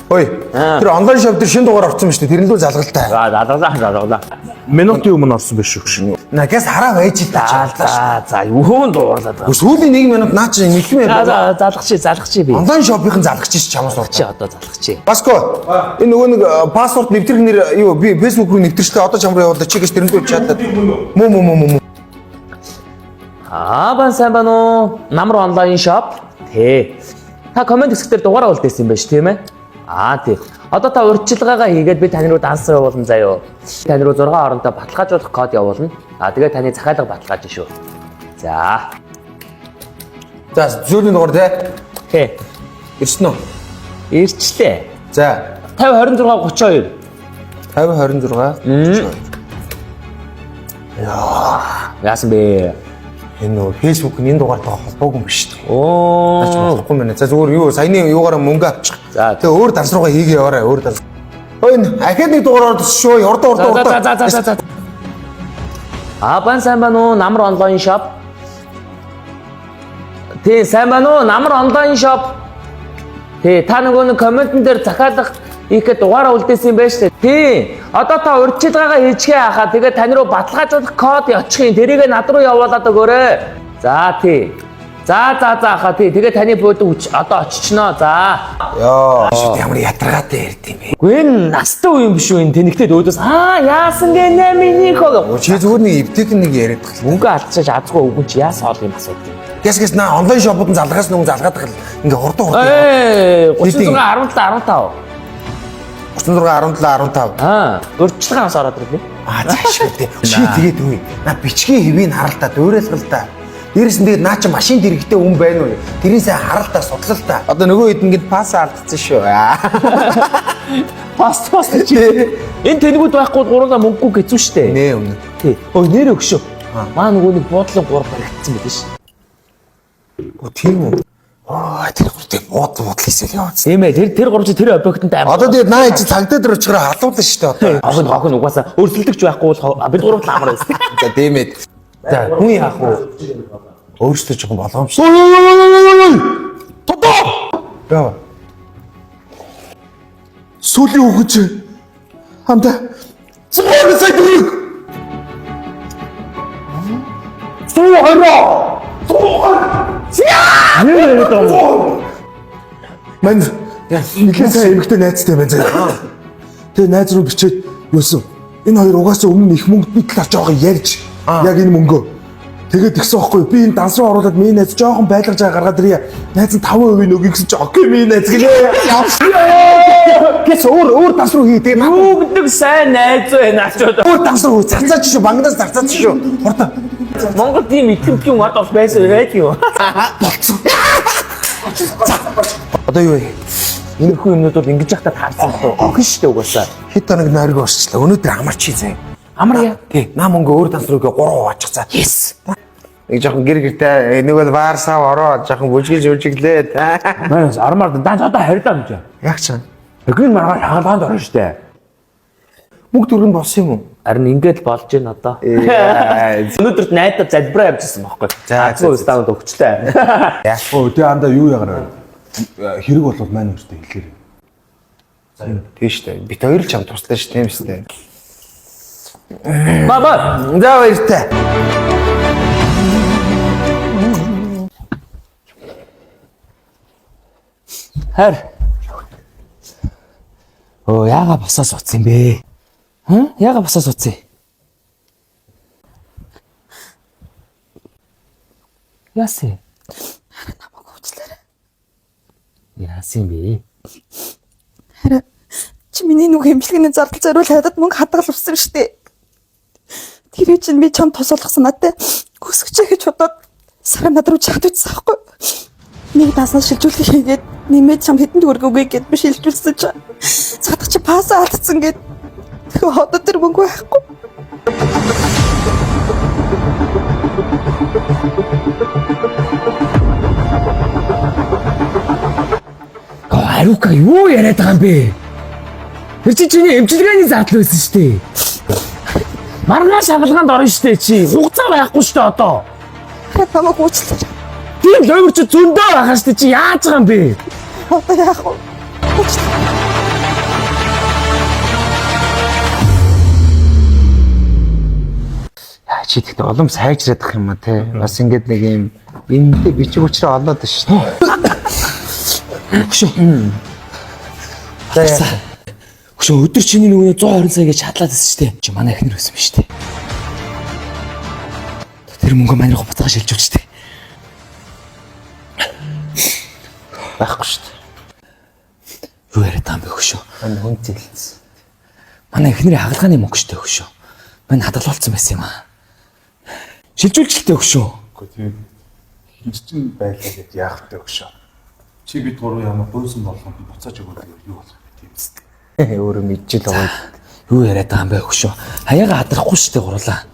Ой. Тэр онлайн shop дээр шинэ дугаар орсон юм шүү дээ. Тэрэн лүү залгалтай. За залгалаа залгалаа. Минутын өмнө орсон биш үү гэж. Нагаас хараа байж л та. За за юун дуурлаад байгаа. Сүүлийн 1 минут наа чи нэг юм За яа. за залгачи залгачи би. Онлайн shop-ийн залгач чи чамаас Чи урд. одоо залгачи. Баско. Энэ нөгөө нэг паспорт нэвтрэх нэр юу би Facebook руу нэвтэрчлээ. Одоо чам руу явуулаа. Чи гэж тэрэн дээр чатаад. Мө мө мө мө мө. Аа бан сайн байна уу? Намар онлайн shop. Тэ. Та comment хэсгээр дугаараа үлдээсэн юм байна ш тийм ээ? Аа тий. Одоо та урьдчилгаагаа хийгээд би тань руу дансаар явуулна заяо. Тань руу 6 оронтой баталгаажуулах код явуулна. Аа тэгээд таны захиалга баталгааж шүү. За. За сүүлийн дугаар те. Тэ. Ирсэн үү? Ирчлээ. За 50 26 32. 50 26 32. Яасан бэ? Энэ нөгөө Facebook-ын энэ дугаартайгаа холбоогүй юм биш үү? Оо. Наач болохгүй мэнэ. За зүгээр юу саяны юугаараа мөнгө авчих. За. Тэгээ өөр данс руугаа хийгээ яваарай өөр данс. Ой энэ ахаад нэг дугаар орсон шүү. Урдаа урдаа За урдаа. за за за за. Аа бан сайн байна уу? Намар онлайн shop. Тий, сайн байна уу? Намар онлайн shop. Тий, та нөгөө нэг comment-эн дээр захиалга хийхэд дугаараа үлдээсэн юм байна шүү дээ. Тий. Одоо та урьдчилгаагаа хийчихээ хаа. Тэгээ тань руу баталгаажуулах код очих юм. Тэрийг над руу явуулаад өгөөрэй. За тий. За за за хаа тий. Тэгээ таны бууд үч одоо очичноо. За. Йоо. Ямар ядаргаатай ярьд юм бэ? Үгүй энэ настай үе юм биш үү энэ тэнэгтэд өөдөөс аа яасан гэнэ миний хог. Чи зүгээр нэг эвтэйх нэг яриад тах. Мөнгө алдчихаж азгүй үгэн чи яасан ол юм асуудал юм. Гэс гэс наа онлайн shop-ууд нь залгаас нүг залгаад тах ингээ хурдан хурдан. Ээ 36 17 15. 36 17 15. Аа урьдчилгаанаас ороод ирлээ. Аа заашгүй дээ. Чи тэгээд үгүй. Наа бичгийн хэвийг харал та, дуурайлгал та. Дээрээс нь тэгээд наа чи машин дэрэгтэй хүн байна уу? Тэрийн сайн харал та, судлал та. Одоо нөгөө хэд ингээд пас алдсан шүү. Пас пас чи. Энэ тэнгүүд байхгүй бол гурлаа мөнгөгүй хэцүү шттэ. Нэ өмнө. Тий. Ой нэрээ өгшөө. Маа нөгөө нэг буудлын гурав баригдсан байлээ ш. Оо тийм үү? Аа тэр гуртыг бууд буудал хийсэл яваадсан. Тийм ээ тэр тэр гурав чи тэр объектод амар. Одоо тэгээд наа чи цагдаа дээр очихоор халуулна шүү дээ одоо. Охин охин угаасаа өрсөлдөгч байхгүй бол бид гурав л амар байсан. За тийм ээ. За хүн яах вэ? Өөрөөсөө жоохон болгоомжтой. Тодоо! Яа. Сүүлийн үгэн чи хандаа 120 сая төгрөг. 120. 120. Юу яриад байгаа юм? Мань нэлээд сайн эмэгтэй найзтай байна заяа. Тэгээ найз руу бичээд юусэн. Энэ хоёр угаасаа өмнө их мөнгөний талаар жоохон ярьж яг энэ мөнгөө. Тэгээд тэгсэн байхгүй би энэ данс руу оруулаад миний найз жоохон байлгаж байгаа гаргаад ирье. Найз нь 5% өгье гэсэн чи окей миний найз гэлээ. Гэс өөр өөр данс руу хий. Тэгээ наа Юу гэдэг сайн найз вэ наачууд. өөр данс руу хий. Зарцаач шүү. Бангадаас зарцаач шүү. Хурдан. Монгол тийм итгэмжгүй юм одоо байсан байдаг юм. Одоо юу вэ? Иймэрхүү юмнууд бол ингэж яхаа таарсан л охин шүү дээ угаасаа. Хэд хоног нойрог орчлаа. Өнөөдөр амарч хий заяа. Амар яа. Тий, наа мөнгө өөр данс руу гээ 3 хуваачих за. Yes. Нэг жоохон гэр гэртэй нэг бол баар сав ороо жоохон бүжгэлж бүжиглээ. Мэнс армаар дан одоо харилаа гэж. Яг чам. Гин маргааш хагалгаанд орно шүү дээ. Мөнгө төгрөг нь болсон юм уу? Харин ингэж болж байна одоо. Яа. Өнөөдөр найдаа залбираа явжсэн байхгүй. За, За станд өгчлээ. Өө тэгээ андаа юу ягараа хэрэг болвол маань өөртөө хэлээрэй. Тийм шүү дээ. Бит хоёр л чам туслаа шүү тийм шүү дээ. Баба. За баяртай. Хайр. Оо яага босоо суудсан юм бэ? Хм? Яага босоо суудсан? Яасан? Намайг уучлаарай. Яасан юм бэ? Харин чи миний нүг эмчилгээний зардал зориул хадад мөнгө хадгалсан шүү дээ. Тэр чинь би чамд тус болгосон надтай өсгөж гэж бодоод сар над руу чад үтсэн аахгүй. Нэг даснаас шилжүүлэх хийгээд нэмээд чам хэдэн төгрөг өгье гэд би шилжүүлсэн чи. Цадах чи пасаа алдсан гэд. Тэгэхээр одоо тэр мөнгө байхгүй. Гоо Арука юу яриад байгаа юм бэ? Тэр чи чиний эмчилгээний зардал байсан шүү дээ. Маргааш шалгалгаанд орно шүү дээ чи. Хугацаа байхгүй шүү дээ одоо. Харин намайг уучлаарай. Тийм лоймор чи зөндөө байгаа шүү дээ чи яаж байгаа юм бэ? Одоо яах вэ? Уучлаарай. Чи тэгтээ улам сайжраад ах юм а те. Бас ингээд нэг юм энэтэй бичиг учраа олоод шүү дээ. Хөшөө. За яа. Хөшөө өдөр чиний нөгөө 120 сая гэж чадлаад байсан шүү дээ. Чи манай эхнэр байсан биз дээ. Тэр мөнгө манай руу буцаага шилжүүлчихтэй. Байхгүй шүү дээ. Юу яриад байгаа юм бэ хөшөө? Манай хүн зэлсэн. Манай эхнэрийн хагалгааны мөнгө шүү дээ хөшөө. Мань хадгалуулсан байсан юм аа. Шилжүүлчихтэй хөшөө. Үгүй тийм хин чинь байлаа гэд яах вэ өгшөө. Чи бид гурав ямар гуйсан болгонд буцааж өгöd юу болох вэ тийм үстэй. Өөрөө мэдчихэл байгаа. Юу яриад байгаа юм бэ хөшөө? Хаяага хадрахгүй шүү дээ гурлаа.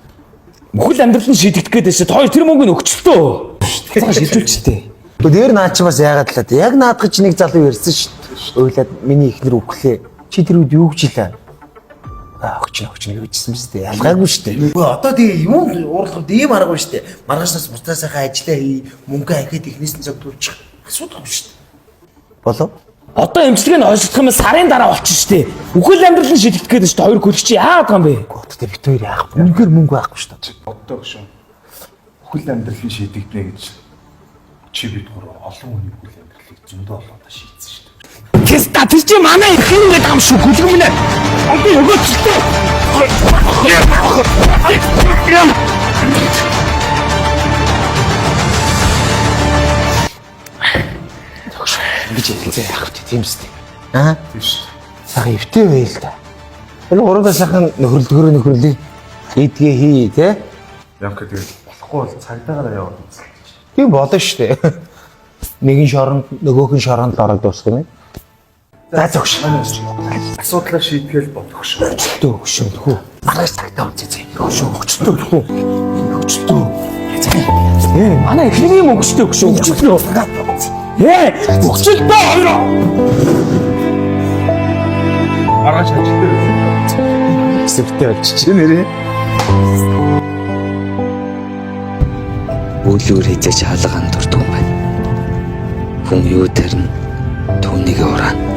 Бүхэл амьдрал нь шийдэгдэх гээд байсан. Хоёр тэр мөнгө нь өгчлөө. Буцаага шилжүүлчихтэй. Гэхдээ дээр наад чи бас яагаад л та яг наадах чи нэг залуу ярьсан шүү дээ. Уйлаад миний эхнэр үхлээ. Чи тэр үед юу гэж хэлээ? Аа өгч өгч юу гэжсэн биз дээ. Ялгаагүй шүү дээ. Үгүй одоо тэгээ юм уурлах ийм аргагүй шүү дээ. Маргаашнаас буцаа сайхан ажиллаа хий, мөнгө ахид эхнээс нь зогдуулчих. Асуудал юм шүү дээ. Болов? Одоо эмчилгээ нь хойшлох юм сарын дараа болчих шүү дээ. Бүхэл амьдрал нь шийдэгдэх гээд шүү дээ. Хоёр көлч чи яагаад байгаа юм бэ? Одоо бид хоёр яах вэ? Үнэхээр мөнгө байхгүй шүү дээ. Одоо өгшөө. Бүхэл амьдралын шийдэгдэнэ гэж чи бид гурав олон хүний бүхэл амьдралыг зөндөө олоодаа шийдсэн шүү дээ. Кэста тэр чи манай их юм гэдэг юм шүү. Гүлгэн минь. Одоо өгөөчлээ. Ингэж ярилцаа яах вэ? Тийм үстэй. Аа? Тийм шүү дээ. Сайхан эвтэй байл та. Энэ гуравдаа сайхан нөхөрлөхөөрөө нөхөрлөе. Ийдгээ хий, тэ? Ямка тэгээд болохгүй бол цагдаагаар яваад үзлээ гэж. Тийм болно шүү дээ. Нэгэн шоронд нөгөөх нь шоронд л ороод дуусах юм. За зогш. Асуудлаа шийтгэл болох шүү. Өгчлөө өгшөө нөхөө. Маргааш цагтаа үзье зэ. Өгшөө өгчлөө нөхөө. Өгчлөө. Ээ манай эхнэрийн мөнгө шүү дээ өгшөө. Өгчлөө. Ээ өгчлөө хоёроо. Маргааш ажил дээр үзье. Сэвтэй болчих нэрээ. Үлүүр хизээч хаалга андуурдаг юм байна. Хүн юу тарина түүнийг ураана.